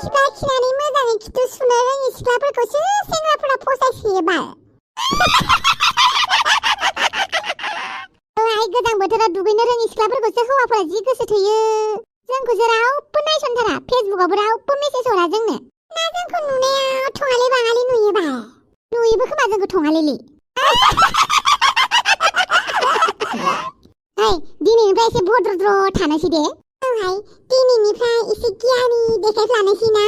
खिबा खिनानै मोजाङै खिथु सुनो रोङि सिख्लाफोरखौसो सेंग्राफोरा फसायसोयो बाल। ओइ गोजां बोथोराव दुगैनो रोङि सिख्लाफोरखौसो हौवाफोरा जि गोसो थोयो। जोंखौसो रावबो नायसनथारा, फेसबुकआवबो रावबो मेसेज हरा जोंनो। ना जोंखौ नुनायाव थङालि बाङालि नुयो बाल। नुयोबो खोमा जोंखौ थङालिलि। ओइ दिनैनिफ्राय एसे भद्रद्र थानोसै दे। औहाय दिनैनिफ्राय एसे गियानि देखायफ्लानोसै ना।